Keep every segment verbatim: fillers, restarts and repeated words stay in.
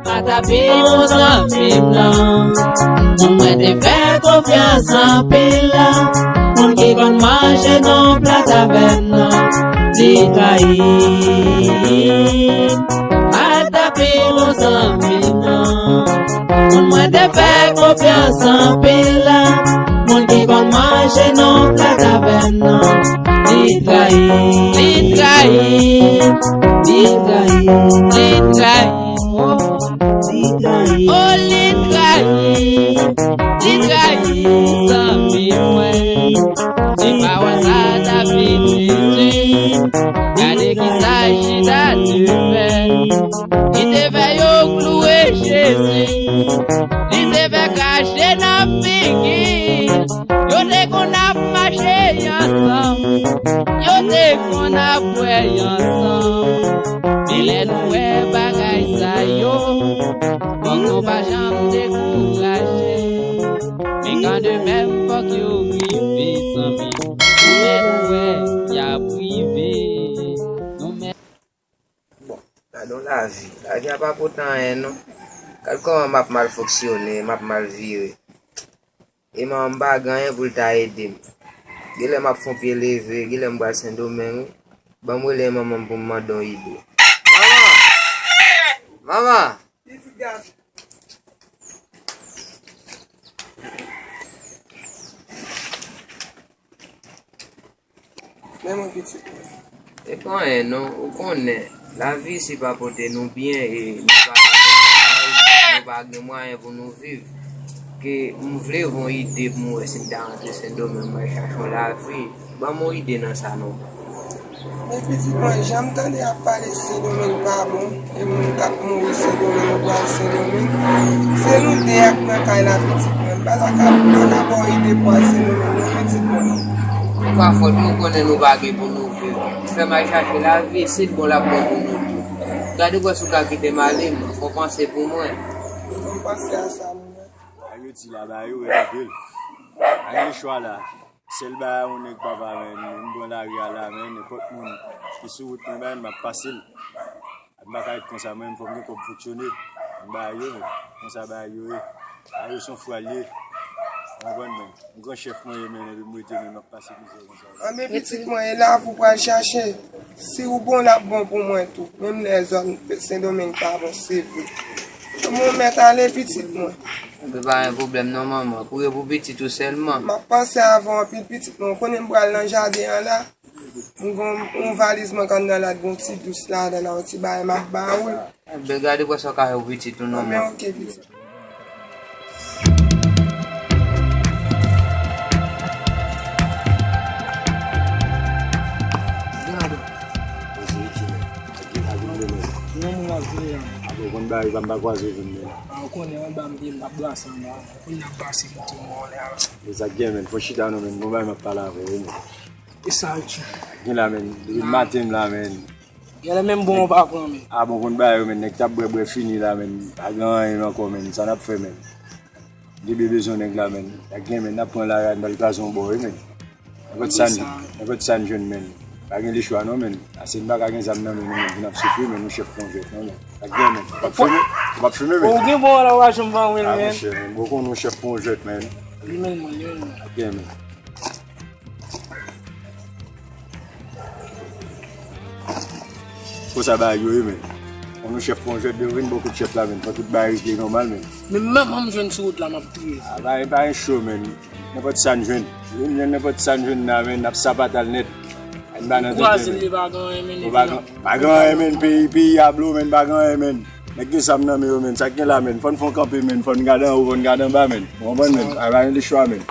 Pa ta pi bon zanmi m nan. Moun mwen te fè konfyans anpil la. Moun ki konn manje nan pla tavèn nan, li trayi m. Pa ta pi bon zanmi m nan. Moun mwen te fè konfyans anpil la. Moun ki konn manje nan pla tavèn nan, li trayi m. Li trayi m. Li trayi m. Li trayi m. Oh, li trayi, li trayi zanmi mwen. Se pawòl sa David te di. Gade kisa Jida te fè. Li te fè yo klouwe Jezi. Li te fè krache nan figi. Yo te konn ap mache ansanm. Yo te konn ap bwè ansanm. Men lè nou wè bagay sa yo, fòk nou pa janm dekouraje. Men kanmenm fòk yo rive, zanmi. Nou mèt wè y ap rive. Nou mèt Bon, gade yon lavi. Lavi a pa pote anyen, non. Gad kòman m ap mal fonksyone, m ap mal vire. E manman m pa gen anyen pou l ta ede m. Genlè m ap fè yon pye leve, genlè m pral Sendomeng, wi. Ban m rele manman m pou m mande yon ide. Manman! Manman! Men mwen pitit mwen. E pa anyen non, ou konnen, lavi isi pa pote nou byen e nou pa nan travay, nou pa gen mwayen pou nou viv. Ke m vle voye ide pou m wè si m ta rantre Sendomeng, m al chache yon lavi. Ban m yon ide nan sa non. Men pitit mwen, jan m tande y ap pale Sendomeng pa bon, e moun k ap mouri Sendomeng, yo pral Sendomeng. Se nou de ak nan kay la, pitit mwen. M pa ta ka, m pa ka ba w ide pou al Sendomeng, non, pitit mwen. Pa fòt nou, konnen nou pa gen pou nou viv. Fè m al chache lavi, si l bon, l ap bon pou nou tou. Gade wè si w ka kite m ale, man. Fè w panse pou mwen. Fè m panse a sa, mwen. Sa yo di la, ba yo rèl anpil. Pa gen chwa la. Sèl bagay yon nèg papa, men, m pran lari a la, men, nenpòt moun ki sou wout mwen, men, m ap pase l. M pa ka ret konsa, mwen, fò m gen kòb fonksyone. M ba yo, men, konsa bagay yo ye. A yo se yon fwa l ye. Ou konprann, men. M gran chèf mwen ye, men, epi m rete, men, m ap pase mizè konsa. Anben, pitit mwen, e lavi w pral chache. Si w bon, l ap bon pou mwen tou. Menm lè zòn Sendomeng pa bon, se vre. Mwen mèt ale, pitit mwen. Ebyen, pa gen pwoblèm non, manman. Kouri pou pitit ou sèlman. M ap panse avè w anpil, pitit mwen. Ou konnen m pral nan jaden an la. M gon yon valiz mwen k anndan la, gon ti dous ladan la, yon ti bagay m ap ba ou l. Ebyen, gade pou wè sa w ka fè pou pitit ou non, manman. Anben, oke, pitit. Gen ladan. Mwen se Iti, men. Ak gen lavi, men. Non, mwen ap vini la. Apre, ou konn bagay pa m pa kwaze vin, men. A, ou konnen, anba m byen, m pa brase anba. Ou konn ap brase kote mwen, la. Men sa k gen, men. Fò chita, non, men. Gon bagay m ap pale avè w, men. E sa, Iti. Gen la, men. Depi maten, m la, men. Genlè menm bon ou pa pran, men. A bon, konn bagay yo, men. Nèg t ap bwè, bwè fini la, men. Pa gen anyen ankò, men. Sa n ap fè, men. Debe bezwen nèg la, men. Sa k gen, men. N ap pran lari a, n al kraze yon bò, wi, men. Nenpòt sa n, nenpòt sa n jwenn, men. Pa gen lechwa, non, men. Ase n pa ka gen zam nan men nou, men. Pou n ap soufri, men. Nou chèf pran jwèt, non, men. Sa k gen, men. Ou p ap fime? Ou p ap fime, men? Ou gen bon la, w pa janm pa wè l, men. A, monchè, men. Bon, konn nou chèf pran jwèt, men. Li menm, li menm. Sa k gen, men. Konsa bagay yo ye, men. Kon nou chèf pran jwèt, yo vin bò kot chèf la, men. Fò tout bagay regle nòmal, men. Men menm jan m jwenn sou wout la, m ap touye. A, pa, pa gen cho, men. Nenpòt sa n jwenn. Vin jwenn nenpòt sa n jwenn la, men. N ap sapat al nèt. Ann ba nan tenten, men. Ou pa gen anyen, men. Pa gen anyen, men. Peyi, peyi a blo, men. Pa gen anyen, men. Nèg gen zam nan men yo, men. Sa k gen la, men. Fò n fè yon kanpe, men. Fò n gade anwo, fò n gade anba, men. Ou konprann, men. A, pa gen lechwa, men.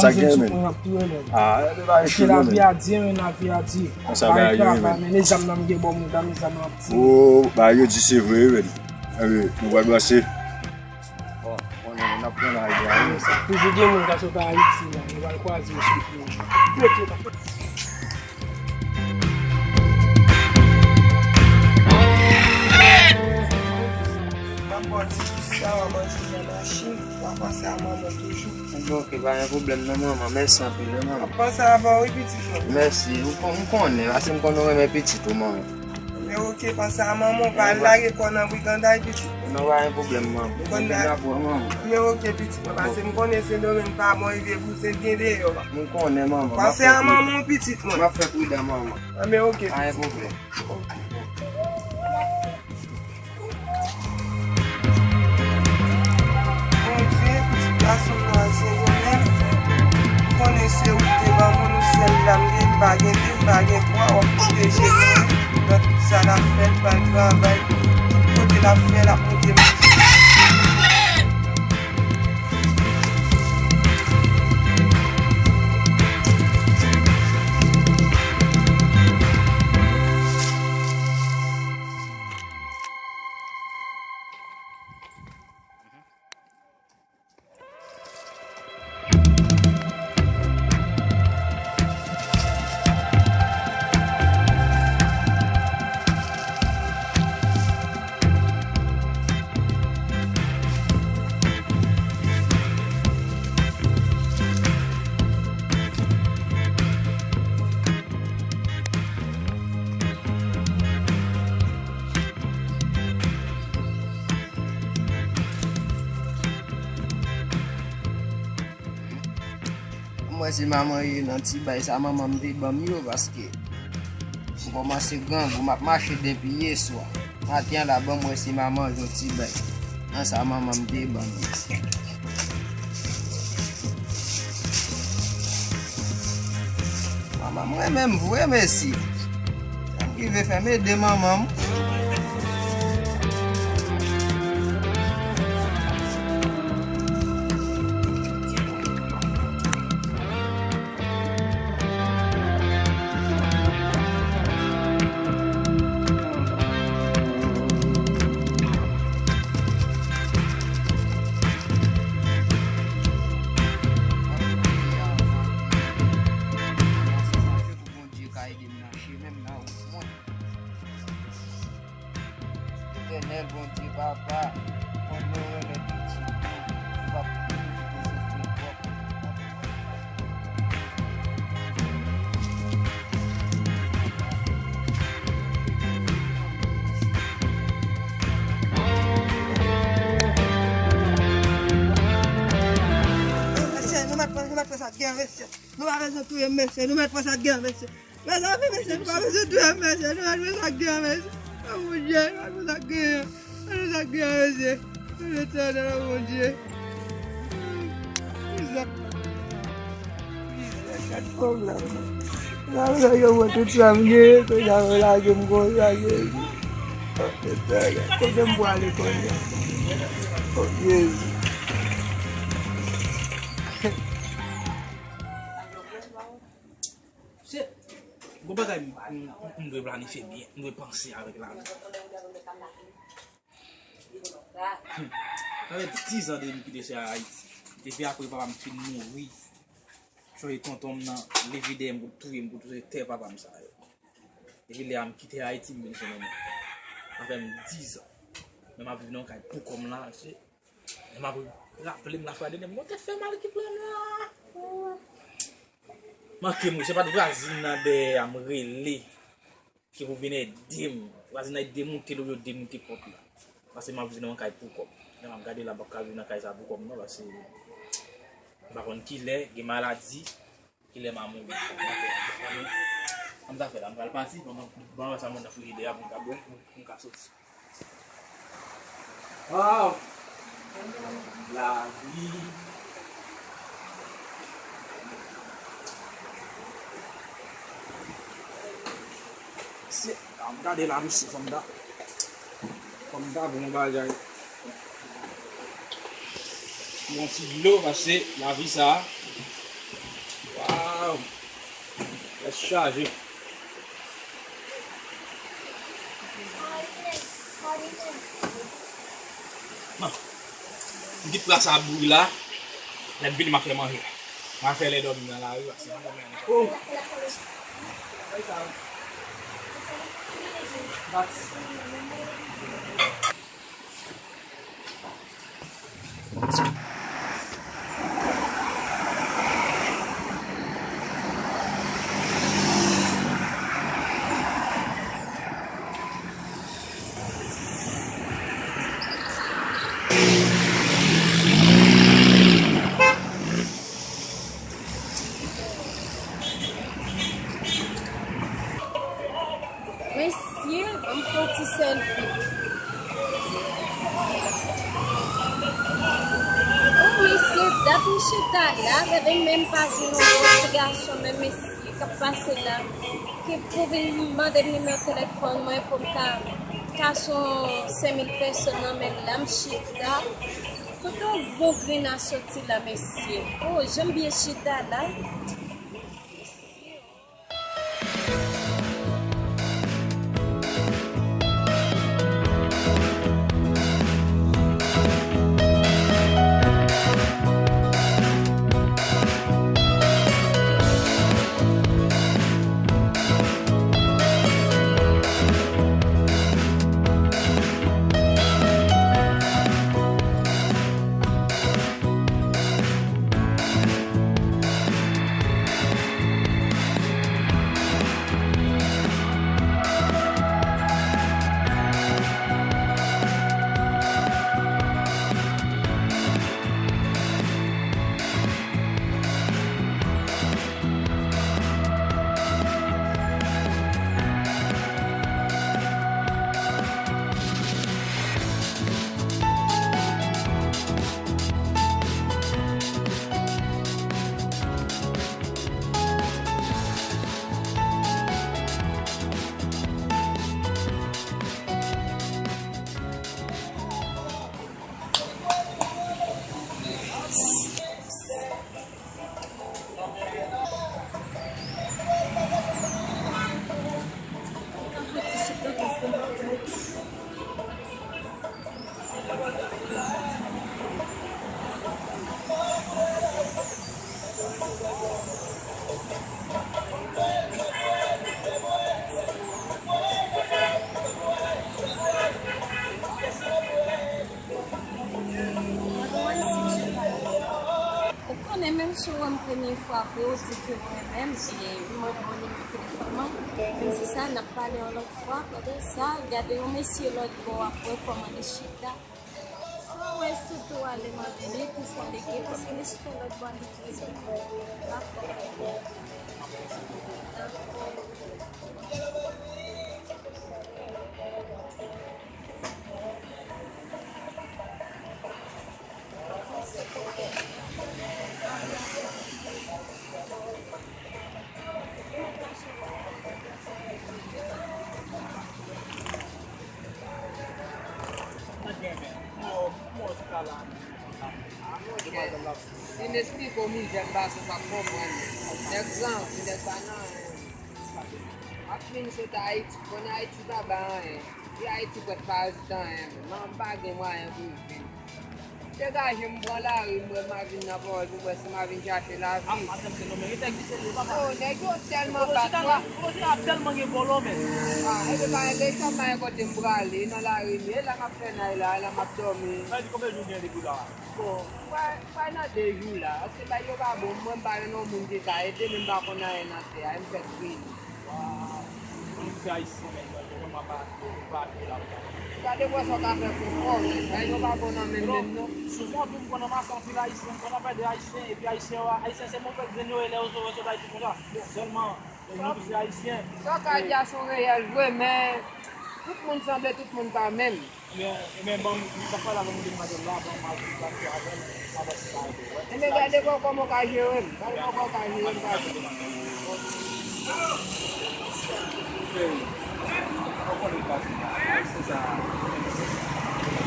Sa gen, men. Mwen ap touye, men. A, e pa yon cho, men. Lavi a di, men, lavi a di. Konsa bagay yo ye, men. Men, e zam nan m gen bò mouda, men zam nan ap di. O, bagay yo di se vre, men. Anben, nou pral brase. Bon, konnen, n ap pran lari a, men. Toujou gen moun k ap sot Ayiti, la. Nou pral kwaze yo sou pye. M ap ba w ti jis la, w a manje nan machin, w a panse a manman toujou. Bon, oke, pa gen pwoblèm non, manman. Mèsi anpil, wi, manman. M ap panse avè w, wi, pitit mwen. Mèsi. Ou kon-, m konnen, paske m konnen w renmen pitit ou, manman. Men oke, panse a manman w, pa al lage kò w nan briganday, pitit. Non, pa gen pwoblèm, manman. Ou konn la. Men oke, pitit mwen, paske m konnen Sendomeng pa bon, rive bouzen byen deyò. M konnen, manman. Panse a manman w, pitit mwen. M ap fè pridan, manman. Men oke, pitit. Pa gen pwoblèm. Bondye, pitit gason m nan Sendomeng, konnen se ou ki te ban mwen, ou sèl la m gen, m pa gen de, m pa gen twa, w ap pwoteje mwen nan tout sa l ap fè, l pral travay, tout kote l ap fè, l ap mete m. M wè se manman ye nan ti bay sa manman m te ban m yo, paske m kòmanse grangou, m ap mache depi yè swa. Maten an la, ban m wè se manman yon ti bay nan sa manman m te ban m yo. Manman m renmen m vre, mesye. Sa m rive fè m ede manman m. Bondye ka ede m mache menm nan wout mwen. Etènèl Bondye Papa, kòman w renmen pitit ou, ou p ap kite l poze fre twòp. Mesye, nou mèt pran, nou mèt pran sa k gen, mesye. Nou pa bezwen touye m, mesye. Nou mèt pran sa k gen, mesye. Mezanmi, mesye, nou pa bezwen touye m, mesye. Nou mèt pran sa k gen, mesye. O Bondye, nou mèt pran sa k gen. Nou mèt pran sa k gen, mesye. O Letènèl, o Bondye. Mizè. Mizè, gad pòv la. Nan lè yo wè tout sa m gen, kounye a yo lage m konsa, Jezi. O Letènèl, kote m pwale kounye a? O Jezi. Se yon bagay m, m, m dwe planifye byen, m dwe panse avèk lavi. Hmm. Sa fè diz an depi m kite se Ayiti. Depi apre papa m fin mouri, sonje tonton m nan leve dèyè m pou touye m, pou touye tè papa m sa yo. Depi lè a m kite Ayiti, m vin Sendomeng. Sa fè m diz an. Men m ap viv nan yon kay pou kò m la, se Lè m ap raple m lafwa dènye, m gon tèt fè mal ki pran m la. Manke m wi, se pa t vwazin nan dèyè a m rele ki pou vin ede m. Vwazin nan demoute l oubyen demoute pòt la. Paske m ap viv nan yon kay pou kò m. Lè m ap gade la, m p ap ka viv nan kay sa pou kò m non, paske m pa konn kilè, gen maladi. Kilè m a mouri? Ann zafè la, m pral pati, ban m, ban m wè sa m nan frijidè a pou m ka bwè, pou m ka soti. Waw! Lavi. Se, an gade la, mesye, fò m ta, fò m ta bon bagay. Yon ti dlo, paske lavi sa a. Waw! Tèt chaje. Bon. M kit plas a bri la. Lè m vini, m a fè manje. M a fè lè dòmi nan lari, paske m konn. Oh! Chita la, gade m menm pa jwenn yon bon ti gason, men mesye k ap pase la, ki pou vin mande m nimewo telefòn mwen pou m ka kase yon senk mil peso nan men l la, m chita. Kote yon bon grenn a soti la, mesye? Oh, jan m byen chita la. Ou konnen, menm si w wè m premye fwa vre, ou di ke w renmen m, e mwen ba w nimewo telefòn mwen. Menm si sa, n ap pale yon lòt fwa. Pandan sa, gade yon mesye lòt bò ap wè kòman li chita. Sa w wè, sitou ale m ap vini, tou sa li gen, paske li chita lòt bò, li trè bò. Li n esplike w mizè m pase, w p ap konprann. Nèg zanmi, nèg pa nan anyen. M ap vin sot Ayiti, konnen Ayiti pa bay anyen. Pi Ayiti prèt pa ajoute anyen menm. Nan m pa gen mwayen pou m vin. Degaje m pran lari, m wè m a vin nan pawòl pou m wè si m a vin chache lavi. Oh, nèg yo tèlman bat mwen. Ah, ebyen pa gen letan, pa gen kote m prale, nan lari m ye, la m ap fè nay la, la m ap dòmi. Sa vle di konbyen jou w gen depi w la? Bon, m pral, m pral nan de jou la, paske bay yo pa bon, mwen m pa jwenn yon moun ki ka ede m, m pa konn anyen nan tè a, e m fèk vini. Waw. Bon, nou se Ayisyen, men, nou pa, nou pa, nou pa ap viv la. Gade wè sa w ka fè pou kò w, men. Sa yo pa bon nan menm menm, non. Souvan, tou, m konn ranmase anpil Ayisyen, m konn ap ede Ayisyen, epi Ayisyen yo, Ayisyen se movèz grenn yo ye lè yo sot, sot Ayiti konsa. Sèlman, nou tou se Ayisyen. Sa w ka di a se yon reyèl vre, men tout moun sanble, tout moun pa menm. Ebyen, ebyen, ban m, m t ap pale avè w de madam la, ban m al kontakte avè l, m ap wè si m ka ede w, wè. Ebyen, gade bò kòman w ka jere m. Gade bò kòman w ka jere m, gade. Cheri, ou konnen m pa vin la. Se sa.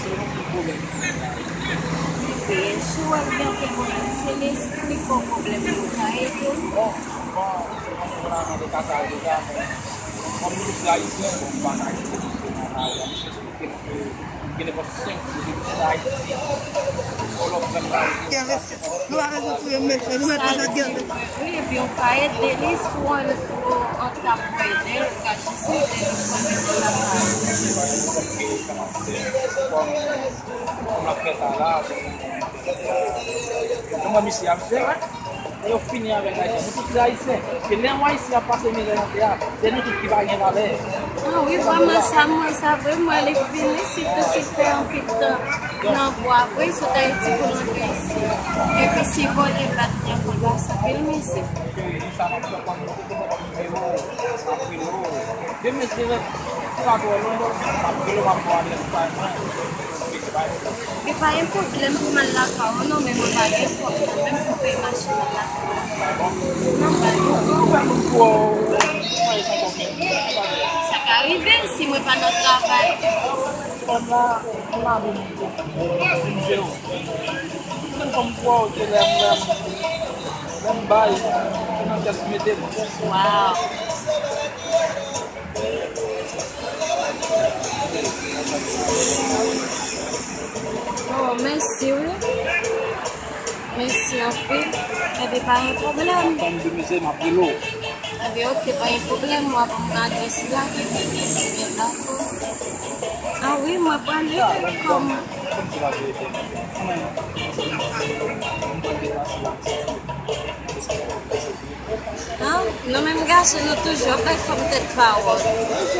Se yon pwoblèm. Wi, si w wè l gen pwoblèm, se li esplike w pwoblèm yo, ka ede w. Bon, bon, se yon pwoblèm de kasa deja, men kòm nou se Ayisyen, bon, m pa ka ede w, se nòmal, misye Gen nenpòt senk jou depi w sot Ayiti, ou lòk pran nan. Kève, nou pa bezwen touye mesye, nou mèt pase kève. Wi, epi w ka ede li si w antre ap ede l, ou ka jis ede li pou l mete l ap pale. Kòm, kòm l ap fè sa la, nou wè misye ap fè. Yo fini avèk Ayisyen. Nou tout se Ayisyen. Ke lè yon Ayisyen ap pase mizè nan tè a, se nou tout ki pa gen valè. Ah wi, vrèman, sa m wè sa vre, m wè li fini, sitou si l fè anpil tan nan bwa vre, sot Ayiti pou l antre isi. Epi si vòlè bat li ankò, l pase anpil mizè. Ke nou sa n ap fè kòm, kòm nimewo, apre nou. Demen se lè, se pa twò lontan, m ap rele w, m ap ba w adrès kay mwen. Li pa gen pwoblèm pou m al lakay ou non, men mwen pa gen kòb menm pou m peye machin al lakay ou. Non, pa gen. Sa ka rive si mwen pa nan travay. Kòb la, m lave m tou. M je w. Menm kòm m kwè w te lè m, lè m, lè m bay, se nan kès m mete m. Waw. Oh, mèsi wi. Mèsi anpil. Ebyen, pa gen pwoblèm. Ban m de mizè, m ap rele w. Ebyen, oke, pa gen pwoblèm. W ap ban m adrès la. Ebyen, dakò. Ah wi, mwen prale kòm. An, nou menm gason, nou toujou ap bay fanm tèt pawòl.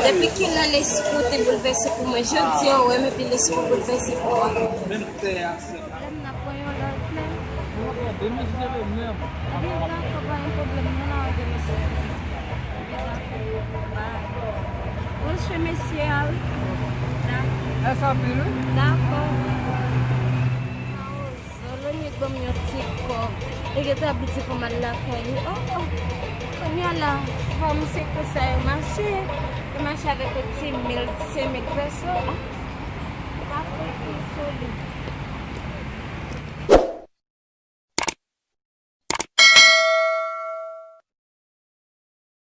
Depi kilè lespri w te boulvèse pou mwen? Jodi a, w wè m epi lespri w boulvèse pou mwen. Menm tè a, sè. Lè m nan pran yon lòt lè. Mwen pran de mesye menm. Ebyen, dakò, pa gen pwoblèm, nou nan de mesye. Ebyen, dakò. Bye. Ou se mesye a, wi. Dakò. Dakò. Zòlonyèt ban m yon ti kòb. Li gentan ap di pou m al lakay li. Oh, oh. Kounye a la, fanm se konsa yo mache. Yo mache avèk yon ti mil, senk mil peso. Ah, pa fè pi sou li.